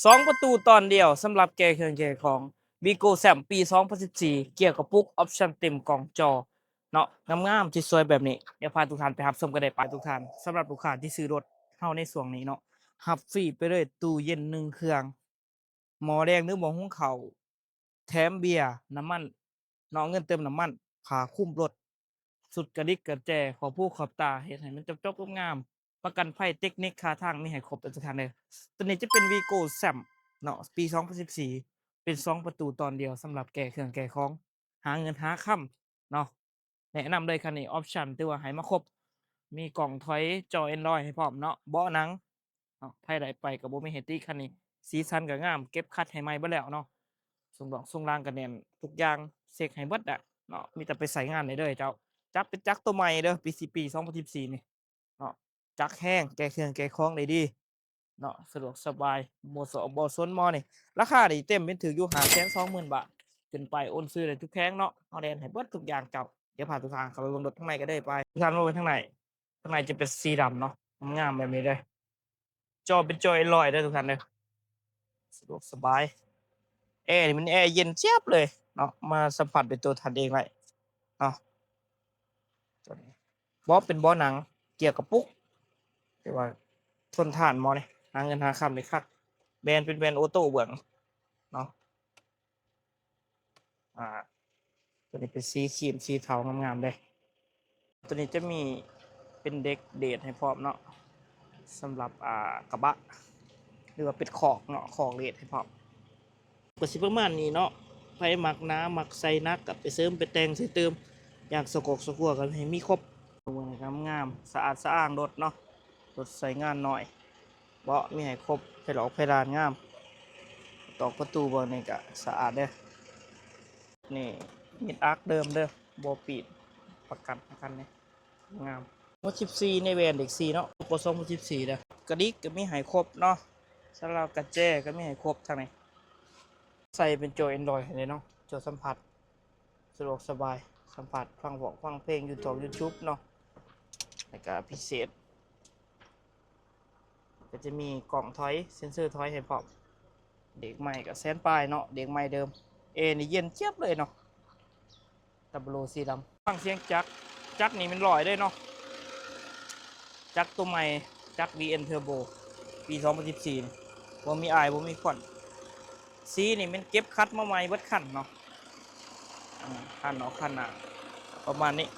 ສອງປະຕູຕອນດຽວ ສຳລັບແກ່ເຄື່ອງແກ່ຂອງ ວີໂກ້ ແຊມ ປີສອງພັນສິບສີ່ ເກຍກະປຸກ ອອບຊັນເຕັມ ກອງຈໍເນາະ ງາມໆ ສວຍໆ ແບບນີ້. ດຽວພາທຸກທ່ານໄປຮັບຊົມກັນໄດ້ປະ. ທຸກທ່ານ ສຳລັບລູກຄ້າທີ່ຊື້ລົດເຮົາໃນຊ່ວງນີ້ເນາະ ຮັບຟຣີໄປເລີຍຕູ້ເຢັນໜຶ່ງເຄື່ອງ, ໝໍ້ແດງ ຫຼື ໝໍ້ຫຸງເຂົ້າ, ແຖມເບຍ, ນ້ຳມັນເນາະ, ເງິນເຕີມນ້ຳມັນ, ຜ້າຄຸມລົດ, ຊຸດກະດິກກະແຈ, ຂອບຫູຂອບຕາ, ເຮັດໃຫ້ມັນຈົບໆ ງາມໆ, ປະກັນໄພ, ເຕັກນິກ, ຄ່າທາງ ມີໃຫ້ຄົບເດີທຸກທ່ານເດີ. ຕົວນີ້ຈະເປັນ ວີໂກ້ ແຊມ ເນາະ ປີສອງພັນສິບສີ່ ເປັນສອງປະຕູຕອນດຽວ ສຳລັບແກ່ເຄື່ອງແກ່ຂອງ ຫາເງິນຫາຄຳເນາະ. ແນະນຳເລີຍຄັນນີ້ ອອບຊັນຖືວ່າໃຫ້ມາຄົບ ມີກ້ອງຖອຍ, ຈໍ Android ໃຫ້ພ້ອມເນາະ, ເບາະໜັງເນາະ, ໃຜໄດ້ໄປກໍບໍ່ມີໃຫ້ຕິຄັນນີ້. ສີສັນກໍງາມ, ເກັບຂັດໃຫ້ໃໝ່ເບິດແລ້ວເນາະ, ຊ່ວງນອກຊ່ວງລ່າງກໍແໜ້ນ, ທຸກຢ່າງເຊັກໃຫ້ເບິດແລ້ວເນາະ, ມີແຕ່ໄປໃຊ້ງານໄດ້ເລີຍເຈົ້າ. ຈັກເປັນຈັກໂຕໃໝ່ເດີ ປີ ປີສອງພັນສິບສີ່ນີ້ເນາະ, ຈັກແຮງ, ແກ່ເຄື່ອງແກ່ຂອງໄດ້ດີ ເນາະ ສະດວກສະບາຍ, ບໍ່ສໍ້ບໍ່ສົນໝໍ້ນີ້. ລາຄານີ້ເຕັມເປັນຖືກຢູ່ ຫ້າແສນສອງໝື່ນບາດ ຂຶ້ນໄປໂອນຊື້ໄດ້ທຸກແຂວງເນາະ, ເຮົາແລ່ນໃຫ້ເບິດທຸກຢ່າງເຈົ້າ. ດຽວພາທຸກທ່ານເຂົ້າໄປເບິ່ງລົດທາງໃນກໍໄດ້ໄປ. ທຸກທ່ານມາເບິ່ງທາງໃນ, ທາງໃນຈະເປັນສີດຳເນາະ, ງາມໆ ແບບນີ້ເດີ. ຈໍເປັນຈໍ Android ເດີທຸກທ່ານເດີ, ສະດວກສະບາຍ. ແອນີ້ມັນແອເຢັນຈຽບເລີຍເນາະ, ມາສຳຜັດດ້ວຍຕົວທ່ານເອງໄດ້ເນາະ. ຕົວນີ້ ເບາະເປັນເບາະໜັງ, ເກຍກະປຸກ, ແຕ່ວ່າທົນທານໝໍ້ນີ້, ຫາເງິນຫາຄຳໄດ້ຄັກ. ແບນເປັນແບນໂອໂຕ້ເບື້ອງເນາະ. ອ່າ ຕົວນີ້ເປັນສີຄຣີມ ສີເທົາງາມໆເດ້. ຕົວນີ້ຈະມີເປັນເດັກເດດໃຫ້ພ້ອມເນາະ, ສຳລັບ ອ່າ ກະບະ ຫຼືວ່າເປັນຄອກເນາະ, ຄອກເດດໃຫ້ພ້ອມ. ກໍຊິປະມານນີ້ເນາະ, ໃຜມັກໜາ ມັກໃສ່ໜັກ ກໍໄປເສີມໄປແຕ່ງໃສ່ເຕີມ, ຢາກສະກອກສະກົວກໍໃຫ້ມີຄົບ. ເບິ່ງງາມໆ ສະອາດສະອ້າງລົດເນາະ, ລົດໃຊ້ງານໜ້ອຍ, ເບາະມີໃຫ້ຄົບ, ໄຟຫຼອກໄຟລານງາມ, ຕອກປະຕູເບິ່ງນີ້ກໍສະອາດເດ້. ນີ້ມິດອັກເດີມເດີ, ບໍ່ປີດ, ປະກັນປະກັນເດ້. ງາມ. ຫົວສິບສີ່ ໃນແວ່ນເລກສີ່ເນາະ, ກະສອງພັນສິບສີ່ເດີ. ກະດິກກໍມີໃຫ້ຄົບເນາະ, ສຳລັບກະແຈກໍມີໃຫ້ຄົບທາງນີ້. ໃສ່ເປັນຈໍ Android ໃຫ້ເລີຍເນາະ, ຈໍສຳຜັດ, ສະດວກສະບາຍ, ສຳຜັດ, ຟັງເພງ, ຟັງເພງ, ຢູ່ YouTube ເນາະ. ແລ້ວກະພິເສດ ກໍຈະມີກ້ອງຖອຍ, ເຊັນເຊີຖອຍໃຫ້ພ້ອມ. ເດັກໃໝ່ກໍແສນປາຍເນາະ, ເດັກໃໝ່ເດີມ. ແອນີ້ເຢັນຈຽບເລີຍເນາະ. ດັບເບິນໂອ ສີດຳ. ຟັງສຽງຈັກ, ຈັກນີ້ແມ່ນຮ້ອຍເດ້ເນາະ, ຈັກໂຕໃໝ່, ຈັກ ວີເອັນ Turbo ປີສອງພັນສິບສີ່ ນີ້, ບໍ່ມີອາຍ ບໍ່ມີຄວັນ. ສີນີ້ແມ່ນເກັບຂັດມາໃໝ່ເບິດຄັນເນາະ. ອ່າ ຄັນນອກຄັນໜ້າປະມານນີ້,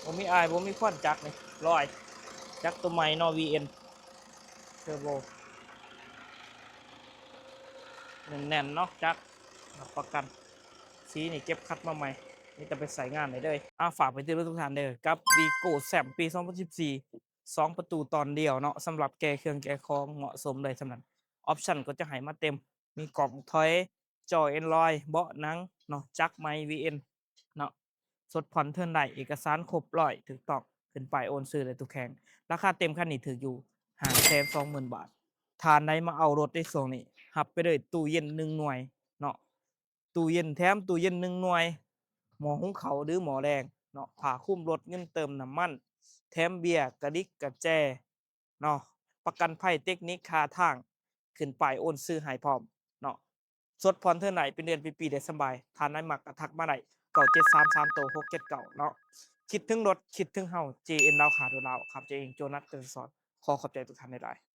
ບໍ່ມີອາຍ ບໍ່ມີຄວັນ. ຈັກນີ້ຮ້ອຍ, ຈັກໂຕໃໝ່ເນາະ, ວີເອັນ Turbo ແໜ້ນໆເນາະ, ຈັກຮັບປະກັນ. ສີນີ້ເກັບຂັດມາໃໝ່, ມີແຕ່ໄປໃຊ້ງານໄດ້ເລີຍ. ອ່າ ຝາກໄປເຕືອນທຸກທ່ານເດີ ກັບ ວີໂກ້ ແຊມ ປີສອງພັນສິບສີ່ ສອງປະຕູຕອນດຽວເນາະ, ສຳລັບແກ່ເຄື່ອງແກ່ຂອງ ເໝາະສົມເລີຍສ່ຳນັ້ນ. ອອບຊັນກໍຈະໃຫ້ມາເຕັມ, ມີກ້ອງຖອຍ, ຈໍ Android, ເບາະໜັງເນາະ, ຈັກໃໝ່ ວີເອັນ ເນາະ, ສົດຜ່ອນເທີນໄດ້, ເອກະສານຄົບຮ້ອຍ ຖືກຕ້ອງ, ຂຶ້ນປ້າຍໂອນຊື້ໄດ້ທຸກແຂວງ. ລາຄາເຕັມຄັນນີ້ຖືກຢູ່ ຫ້າແສນສອງໝື່ນບາດ. ທ່ານໃດມາເອົາລົດໃນຊ່ວງນີ້ ຮັບໄປເລີຍຕູ້ເຢັນໜຶ່ງໜ່ວຍເນາະ, ຕູ້ເຢັນແຖມຕູ້ເຢັນໜຶ່ງໜ່ວຍ, ໝໍ້ຫຸງເຂົ້າ ຫຼື ໝໍ້ແດງເນາະ, ຜ້າຄຸມລົດ, ເງິນເຕີມນ້ຳມັນ, ແຖມເບຍ, ກະດິກກະແຈເນາະ, ປະກັນໄພ, ເຕັກນິກ, ຄ່າທາງ, ຂຶ້ນປ້າຍໂອນຊື້ໃຫ້ພ້ອມເນາະ. ສົດຜ່ອນເທີນໄດ້ເປັນເດືອນເປັນປີໄດ້ສະບາຍ. ທ່ານໃດມັກກໍທັກມາໄດ້ ເກົ້າເຈັດສາມສາມໂຕຫົກເຈັດເກົ້າເນາະ. ຄິດເຖິງລົດ ຄິດເຖິງເຮົາ ເຈເອັນ ລາວຄ້າໂດລາວ. ຂ້າພະເຈົ້າເອງ ໂຈນັດ ເກີດສອນ ຂໍຂອບໃຈທຸກທ່ານຫຼາຍໆ.